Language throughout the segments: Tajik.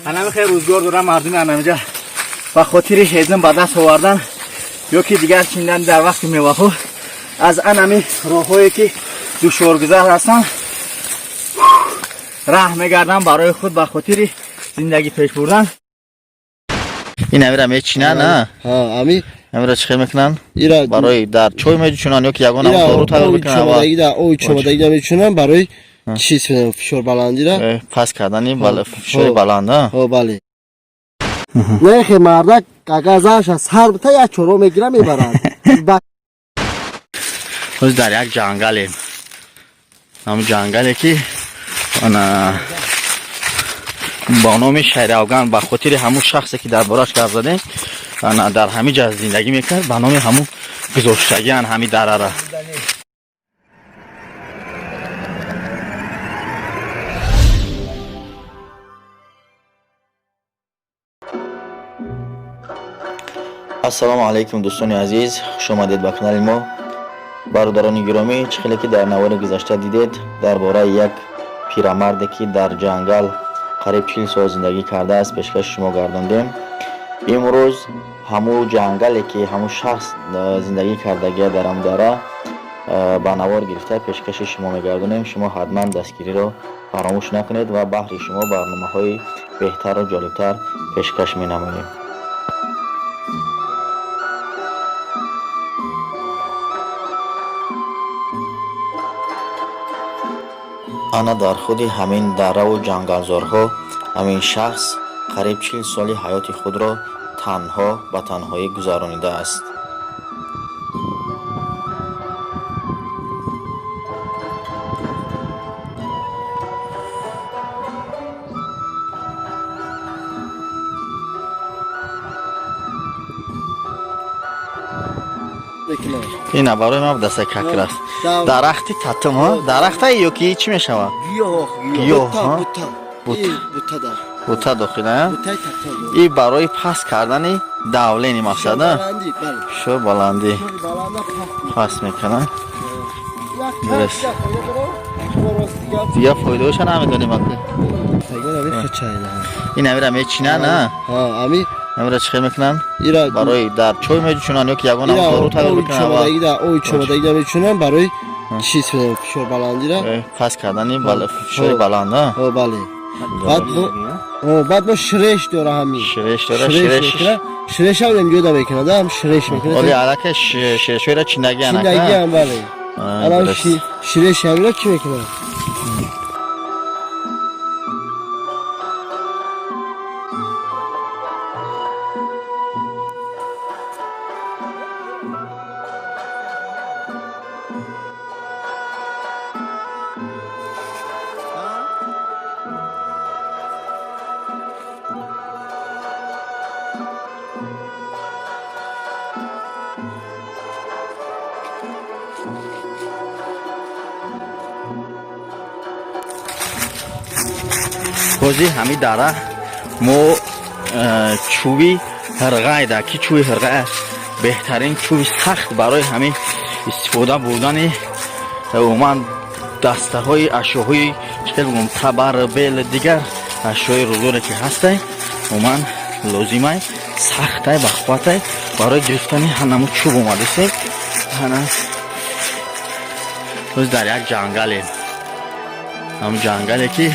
Ҳанами хел рӯзгор дорам мардуми анамиҷа ба хотири ҳезм ба даст овардан ё ки дигар чиндан дар вақти меваҳо аз анами роҳҳое ки душворгузар ҳастанд раҳ мегардам барои худ ба хотири зиндагӣ пеш бурдан. Ин амира мечинанд, а? Ами амира чӣ хел мекунанд? Ира барои дар чой меҷӯшонанд ё ки ягон дору тайёр мекунанд? Ой чомадагида мечунанд барои чиз, фишор баландира. Пас кардани фишори баланд. Ҳо, бале. Нехе мардак агар занша сар бита, як чоро мегира, мебарад. Ҳоз дар як ҷангалем, ҳамн ҷангале ки ана ба номи Шайравган, ба хотири ҳамун шахсе ки дар бораш гап задем, ана дар ҳамин ҷа зиндагӣ мекард, ба номи ҳамун гузоштагиан ҳами дарара. Ассалому алайкум, дӯстони азиз, хушомадед ба канали мо. Бародарони гиромӣ, чӣ хеле ки дар навори гузашта дидед, дар бораи як пирамарде, ки дар ҷангал қариб 40 сол зиндагӣ кардааст, пешкаши шумо гардондем. Имрӯз ҳамун ҷангале, ки ҳамун шахс зиндагӣ кардагия, дар ҳамун дара ба навор гирифта пешкаши шумо мегардонем. Шумо ҳатман дастгириро фаромӯш накунед ва баҳри шумо барномаҳои беҳтару ҷолибтар пешкаш менамоем. Ана дар худи ҳамин дараву ҷангалзорҳо ҳамин шахс қариб 40 соли ҳаёти худро танҳо ба танҳоӣ гузаронидааст. Ина барои ман даста какр аст. Дарахти татм дарахта ё ки чӣ мешавад? Гиёҳ, бута дохила. И барои паст кардани давление, мақсад фишор баландӣ паст мекунад. Дигар фоидаҳоша намедонем. Ин амира мечинанд, амира чӣ хел мекунанд? Барои дар чой меҷӯшонанд ё ки ягон дору тайёр мекунанд? Ой чомадагида мечунанд барои чиз, фишор баландира. Паст кардани фишори баланд. Ҳо, бале. Баъд бо ширеш дора ҳамин. Ширеш дора, ширеш. Ширеш ҳам ҷудо мекунад, ҳам ширеш мекунад. Оли алака ширешҳоеро чиндагиан. Чиндагиан, бале. Алан ширеш ҳамина чӣ мекунад? Ҳози ҳами дара мо чӯби ҳирғайда, ки чӯби ҳирғай беҳтарин чӯби сахт барои ҳамин истифода бурдани умуман дастаҳои ашёҳои, чӣ хел бигӯм, табар, бел, дигар ашёи рӯзгоре ки ҳастай, умуман лозимай, сахтай, бахувватай. Барои гирифтани ҳанаму чӯб омадасем. Ҳана ҳоз дар як ҷангалем, ҳамун ҷангале ки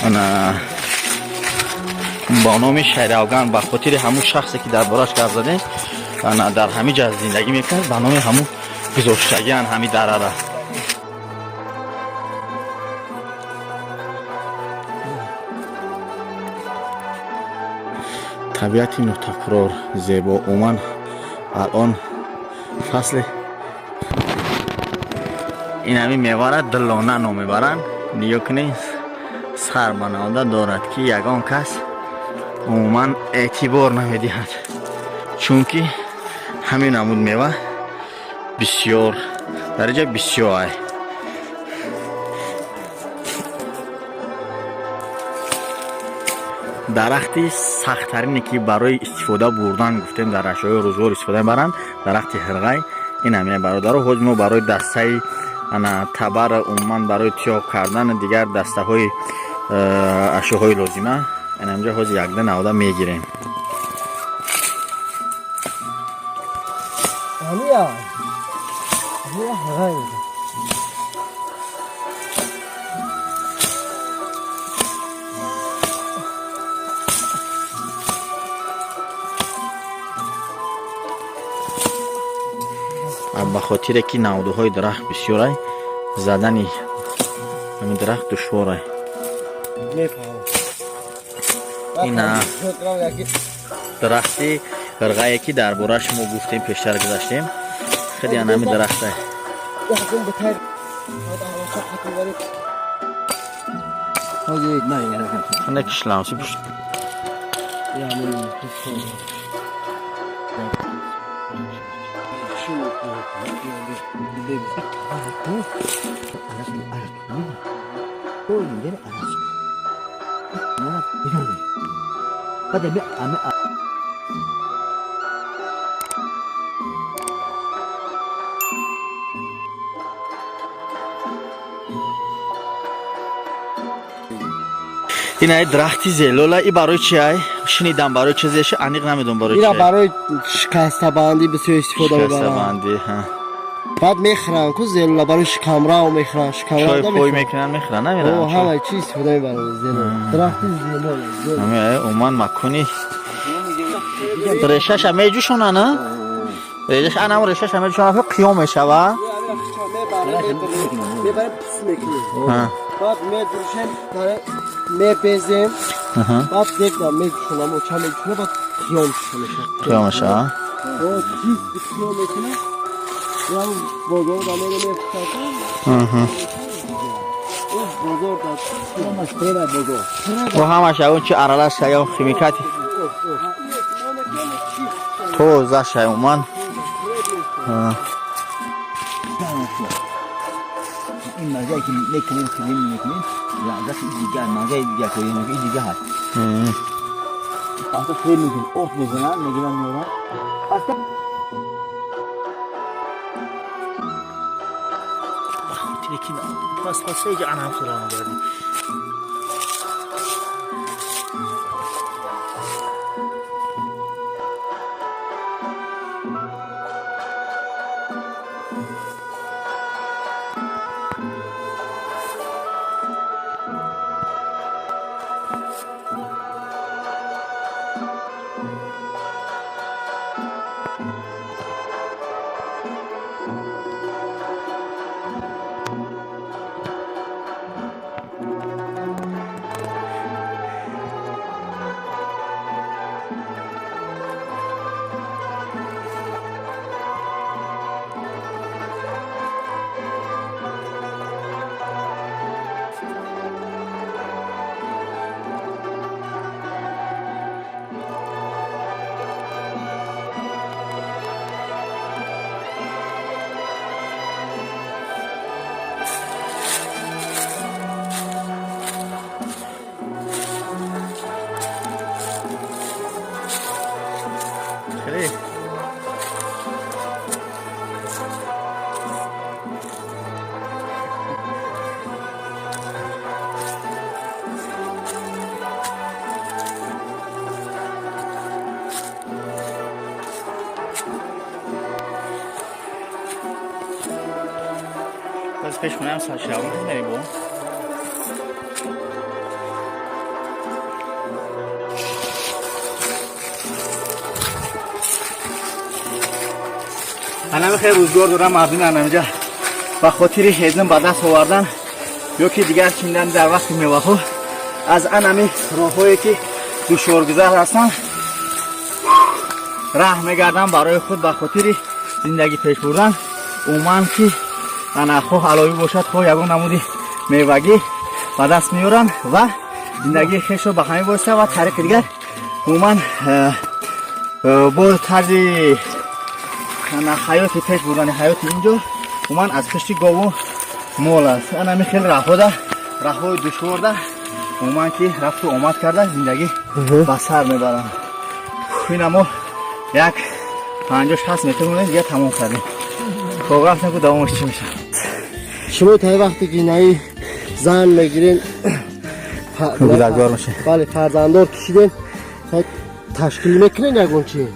ана ба номи Шайравган, ба хотири ҳамун шахсе ки дар бораш гап задем, ана дар ҳамин ҷа зиндагӣ мекард, ба номи ҳамун гузоштагиан ҳами дарара. Табиати нотакрор, зебо. Умуман алон фасли ин ҳамин мевара дилона ном мебаранд. Нигоҳ кунед, сар банавода дорад, ки ягон кас умуман эътибор намедиҳад, чунки ҳамин намуд мева бисёр дараҷа бисёр ай. Дарахти сахттарине, ки барои истифода бурдан гуфтем, дар ашёи рӯзгор истифода мебаранд, дарахти ҳирғай ин ҳамина, бародаро. Ҳоз мо барои дастаи ана табар, умуман барои тиёқ кардан дигар дастаҳои ашёҳои лозима. Анамҷа ҳозир якда навда мегирем. Ба хотире ки навдуҳои дарахт бисёрай, задани ҳамин дарахт душворай. Ина дарахти ғирғае, ки дар борааш мо гуфтем, пештар гузаштем. Хеле ан ҳамин дарахта. Кишламси пушт. Ин ай дарахти зелола. И барои чи ай? Шунидам, барои чизеша аниқ намедонам, барои Ира барои шикастабандӣ бисёр истифода мебаранд. Шикастабандӣ, ҳа. Баъд мехӯранд ку зелола, барои шикамрав мехӯранд, чой пой мекунанд, мехӯранд, намеранд. Ҳамаи чи истифода мебаранд зелола. Дарахти зелола. Ҳамин ай умуман макони решаша меҷӯшонанд, а? Решаш анам, решаша меҷӯшонанд, қиём мешава. Мебарем, пус мекунем. Баъд медурушем, мепезем, баъд дегда меҷӯшонам, оча меҷӯшона, баъд қиём мешавад. Қиём мешава? Чиз қиём мекунад. Бозор да мере мефурӯшад. Бозор да Бо ҳамаш ягон чи аралаш, ягон химикати тоза шай умуман. این مزایی که میکنیم، کلیم میکنیم، دست دیگه مزای دیگه که این دیگه هست. اصلا خیلی میکنیم، ارت میزنن، میگیرن، میورن اصلا. خاطر که پس پس ایجا انم خورم گردیم. Аз пеш хонаам саршавон мерем бо. Анами хеле рӯзгор дорам мардуми анамиҷа, ба хотири ҳезм ба даст овардан ё ки дигар чиндан дар вақти меваҳо аз анами роҳҳое ки душворгузар ҳастанд раҳ мегардам барои худ, ба хотири зиндагӣ пеш бурдан. Умуман ки ана хоҳ аловӣ бошад, хоҳ ягон намуди мевагӣ ба даст меоранд ва зиндагии хешро ба ҳамин восита ва тариқи дигар, умуман бо тарзи ҳаёти пеш бурдани ҳаёти инҷо, умуман аз пишти гову мол аст. Анами хеле раҳҳода, раҳҳои душворда, умуман ки рафту омад карда зиндагӣ ба сар мебаранд. Ина мо як 50-60 метр монем, дига тамом кардем. Хоб, рафтем, ку давомаш чӣ мешавад. Шумо та вақте ки инаи зан мегирен, Кӯдакдор мешавед. Бале, фарзанддор кишидем, ташкил мекунем ягон чи.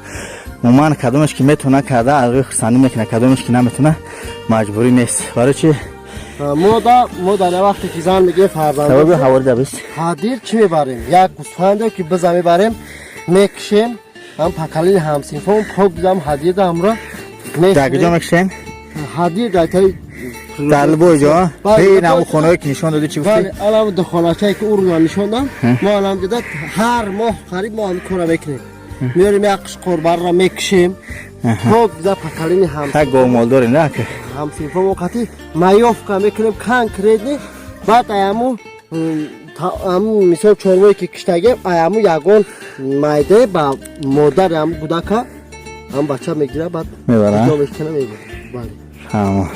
Умуман, кадомеш ки метавона, карда аз рӯи хурсандӣ мекунад, кадомеш ки наметавона, маҷбурӣ нест. Барои чи? Мо дар вақте ки зан мегирем, фарзанд Сабаби ҳавори дабист. Ҳадир чӣ мебарем? Як гӯсфанде ки биза мебарем, мекушем, ҳам поколение ҳамсинфон пок дидам, ҳадир ҳамро. Дар куҷо мекушем? Ҳадир дар таи Дар любой ҷо? Бале. Ин ҳамун хонаҳое ки нишон додӣ, чӣ гуфтӣ? Бале, алам духоначае ки ӯро нишон дам, мо алам дида, ҳар моҳ қариб мо ҳамин кора мекунем, меорем, як қушқорбарро мекушем, пок дида, поколение ҳам Так, говмолдорем на ки? Ҳамсинфо мо қати маёвка мекунем конкретный. Баъд аяму аму мисол чорвое ки киштагем, аяму ягон майде ба модари аму кӯдака, ҳам бача мегира, баъд Мебара? ҷо мекуна, мебара, бале. Ҳамо.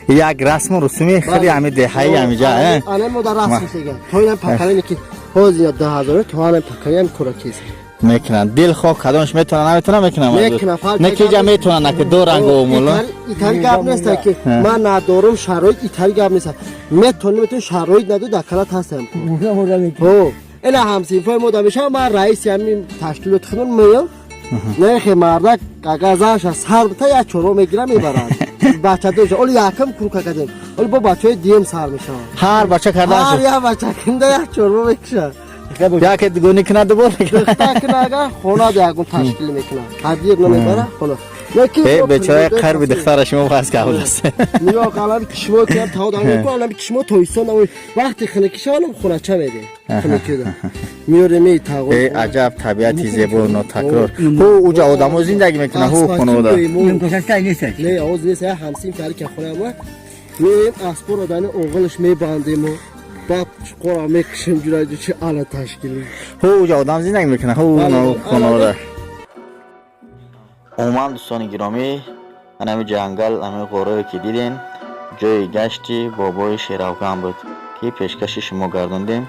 Як расму русуми хеле ҳами деҳаи ҳамиҷа э? Ана мо дар расм сега то инам поколение ки ҳозир 2000 то ҳанам поколение кора кеса Мекунанд, дилхоҳ кадомаш метавона, наметавона, мекунам. Мекунам, Не ки ҷа метавона, ки ду ранг говмоло. Итари гап нест ки ман надорум шароит, итари гап нест. Метавонӣ, метавонӣ, шароит надорӣ, дар калат ҳастам. Ҳо, ина ҳамсинфои мо да мешавам, ман раиси ҳамин ташкилоти худмон меём. Нехе мардак агар занша сар бита, як чорво мегира, мебарад. Бачадоша оли якам курка кардем, оли бо бачаҳои дуюм сар мешаванд. Ҳар бача Ҳар кардан як бача кунда як чорво мекушад. Яке дугонӣ кунад, дубор мекунад. Духта куна, агар хона ягон ташкил мекунад, ҳадир намебара хона. Э, бечора, қарби духтара шумо пас кардааст. Нигоҳ, қалами кишмо ки таод ам алами кишмо тоистон вақти хунукишаванам хонача медем, хунукида меорем тағо. Э, аҷаб табиати зебо, нотакрор. Ҳу, уҷа одамо зиндагӣ мекунанд, ҳу хонавода. Не, оз нест, ҳамсин фари ки хона меоем, аспоро дани оғилаш мебандему, баъд чуқора мекушем, ҷураҷу чи ала ташкил. Ҳу, уҷа одам зиндагӣ мекунад, ҳу хонавода. Умуман, дӯстони гиромӣ, ҳанами ҷангал, ҳамин ғорое ки дидем, ҷои гашти бобои Шерафган буд, ки пешкаши шумо гардондем.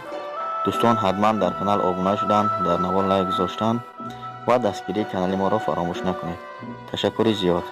Дӯстон ҳатман дар канал обуна шуданд, дар навор лайк гузоштанд ва дастгирии канали моро фаромӯш накунед. Ташаккури зиёд.